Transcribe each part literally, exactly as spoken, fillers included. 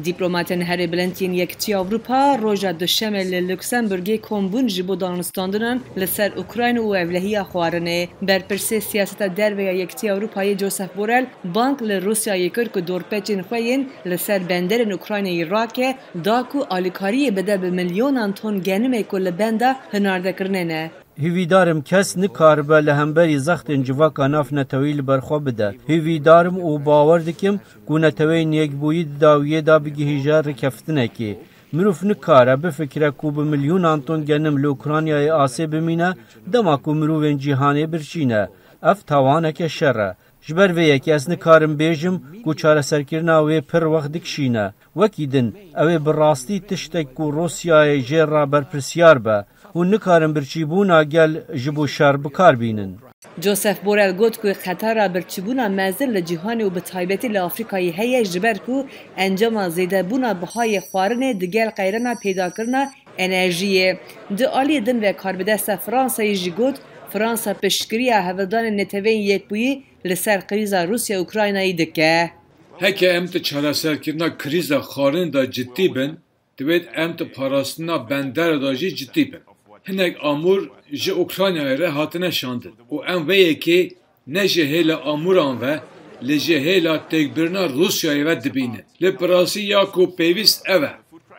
Dîplomatên herê bilind yên Yekîtiya Ewropa roja Duşemê li Luksemburgê kom bûn ji bo danûstandinan li ser Ukrayna û ewlehiya xwarinê. Berpirsê siyaseta derve ya Yekîtiya Ewropayê Josep Borrell bang li Rûsyayê kir ku dorpêçên xwe yên li ser benderên Ukraynayê rake, da ku alîkariyê bide bi milyonan ton genimê ku li benda hinardekirinê ne. Hîvîdar im kes nikaribe li hemberî zextên civaka navneteweyî li ber xwe bide. Hîvîdar im û bawer dikim ku Neteweyên Yekbûyî di dawiyê de bigihîje rêkeftinekê. Mirov nikare bifikire ku bi milyonan ton genim li Ukraynayê asê bimîne, dema ku mirovên cîhanê birçî ne. Ev tawaneke şer e. Ji ber vê yekê ez nikarim bêjim ku çareserkirina wê pir wext dikişîne. Wekî din, ew ê bi rastî tiştek ku Rûsyayê jê re berpirsiyar be. Hûn nikarin birçîbûna gel ji bo şer bi kar bînin. Josep Borrell got ku xetara birçîbûna mezin li cîhanê û bi taybetî li Afrîkayê heye, ji ber ku encama zêdebûna bihayê xwarinê digel qeyrena peydakirina enerjiyê. Di aliyê din ve karbidesta Fransayê jî got, Fransa piştgiriya hevldanên Neteweyên Yekbûyî li ser krîza Rûsya-Ukraynayê dike. Heke em di çareserkirina krîza xwarinê de cidî bin, divêt em di parastina bendera de jî cidî bin. Hinek amûr ji Ukraynayê re hatine şandin û em vê yekê ne ji hêla amûran ve, lê ji hêla têkbirina Rûsyayê ve dibînin. Lê bi rastî ya ku pêwîst ev e.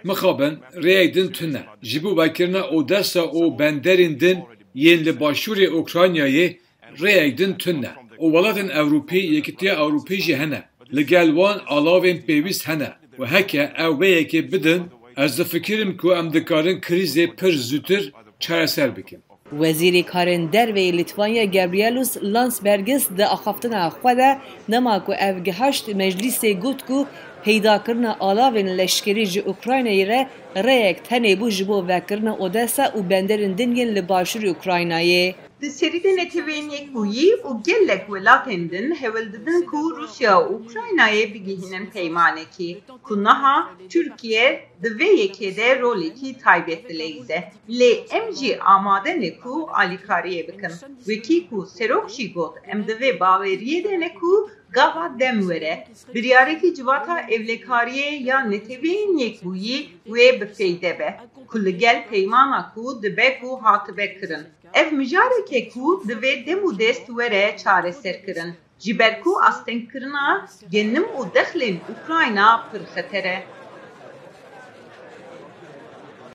Mixabin rêyek din tune. Ji bo vekirina Odessa û benderên din yên li başûrê Ukraynayê rêyek din tune. Û welatên Ewropî, Yekîtiya Ewropî jî hene. Li gel wan alavên pêwîst hene. Û heke ew vê yekê bidin, ez difikirim ku em dikarin krîzê pir zûtir çareser bikin. Wezîrê Karên Derve yê Lîtwanya Gabrielus Landsbergis di axaftina xwe de dema ku ev gihaşt meclîsê got ku peydakirina alavên leşkerî ji Ukraynayê re rêyek tenê bû ji bo vekirina Odessa û benderên din yên li başûrê Ukraynayê. Di serî de Neteweyên Yekbûyî û gelek welatên din hewl didin ku Rûsya û Ukraynayê bigihînin peymanekê ku niha Tirkiye di vê yekê de rolekî taybet dileyîze. Lê em jî amade ne ku alîkariyê bikin. Wekî ku Serok jî got, em di vê baweriyê de ne ku gava dem were, biryarekî civata ewlekariyê ya Neteweyên Yekbûyî wê bi feyde be, ku li gel peymana ku dibe ku hatibe kirin. Ev mijareke ku divê dem û dest were çareserkirin. Ji ber ku astengkirina genim û dexlên Ukrayna pir xeter e.